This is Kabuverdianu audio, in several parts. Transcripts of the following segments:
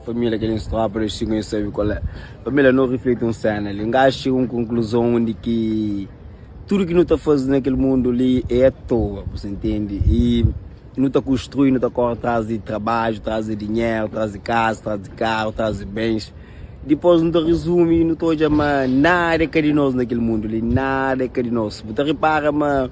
Família kel instruapa de xinga nhos sabe kual é. Família nu rifliti un sena li. Un gajo txiga un konkluzon undi ki tudu ki nu ta faze na kel mundu li é a toa, bu sa intende? I nu ta konstrui, nu ta kore tras di trabadju, tras di dinheru, tras di kaza, tras di karu, tras di bens. Dipôs nu ta rizumi i nu ta odja ma nada é ka di nos na kel mundu li, nada é ka di nos. Bu ta ripara ma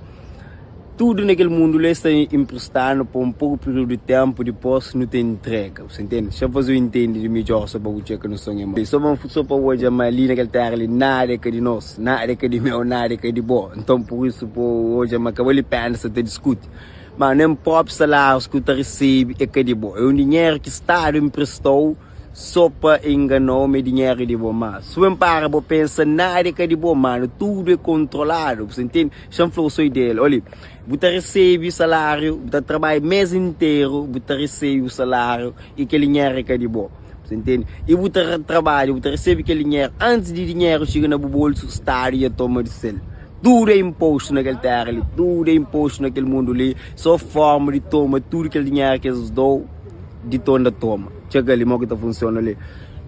Tudu na kel mundu li es ta inpristanu pa un poku piriudu di tenpu, dipos nu ta intrega. Bu sta intende? Xa faze-u intende di midjor so pa bu txeka noson e mau. So pa so pa odja ma li na kel tera li nada é ka di nos, nada é ka di meu, nada é ka di bo. Nton pur isu pa odja ma ka bali pena sa ta diskuti. Ma nen propi salarius ki bu ta resebe é ka di bo. É un dinheru ki stadu inpristau. So pa enganou ma é dinheru é di bo ma su ben para bo pensa nada é ka di bo mano tudo é kontroladu bu sa intende xa-m fla-u so ideia li oli bu ta resebe saláriu bu ta trabadja mes interu bu ta resebe bu saláriu i kel dinheru é ka di bo bu sa intende i bu ta trabadja bu ta resebe kel dinheru antis di dinheru txiga na bu bolsu stadu dja toma di sel tudu é inpostu na kel tera li tudu é inpostu na kel mundu li so forma di toma tudu kel dinheru ki es dou. Di tonda toma. Txeka li mo ki ta funciona li.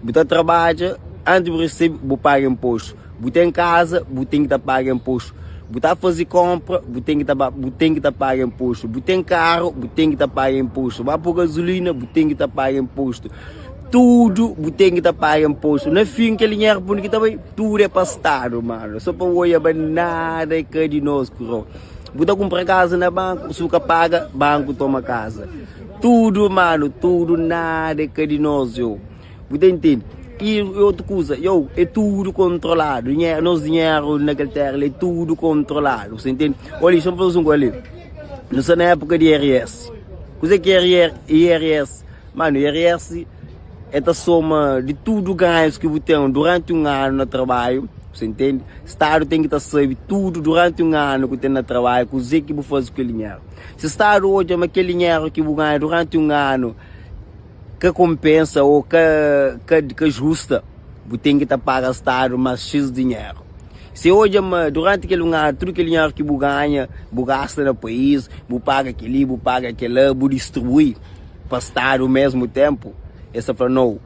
Bu ta trabadja, antis bu recebi, bu paga imposto. Bu ten kaza, bu ten ki ta paga imposto. Bu ta fazi compra, bu ten ki ta bu ten ki ta paga imposto. Bu ten carro, bu ten ki ta paga imposto. Ba poi gasolina, bu ten ki ta paga imposto. Tudu bu ten ki ta paga imposto. Na fin kel dinheru pa undi ki ta bai? Tudu é pa stadu, mano. So pa oia ba nada é ka di nos, kurau. Bu ta kumpra kaza na banku, si bu ka paga, banku toma kaza. Tudo mano, tudo nada é ka di nos yo. Bu ta intende? E outro kuza, yo, é tudo kontroladu. Dinheru, nos dinheru na kel tera li é tudo kontroladu. Bu ta intende? Olha, deixa-me fazer um ali. Nu sta na época di IRS. Kuze ki é IRS? Mano, IRS é ta soma di tudo ganhos ki bu ten durante um ano na trabalho. Bu ta intende? Stadu ten ki ta sabe tudo durante um ano ku ten na trabalho, kuze ki bu faze ku kel dinheru. Si stadu odja ma kel dinheru ki bu ganha duranti un anu ka konpensa ô ka ka ka justa, bu ten ki ta paga stadu más xis dinheru. Si odja ma duranti kel un anu tudu kel dinheru ki bu ganha bu gasta na país, bu paga kel-li, bu paga kel-la, bu distribui pa stadu mésmu ténpu, es ta fla, Nou,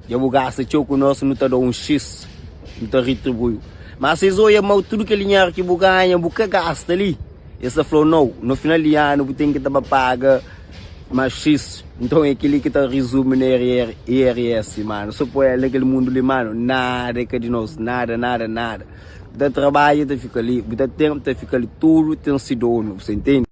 dja bu gasta txeu ku nos, nu ta da-u un xis, nu ta ritribui-u. Má si es odja ma tudu kel dinheru ki bu ganha bu ka gasta li, Es ta fla-u nau, no final di anu bu ten ki ta ba paga más xis. Nton é kel-li ki ta rizumi na IRS, manu. So poi el na kel mundu li, manu, nada é ka di nos, nada, nada, nada. Bu ta trabadja, ta fika li, bu ta ten, ta fika li, tudu ten si donu, bu sta intende?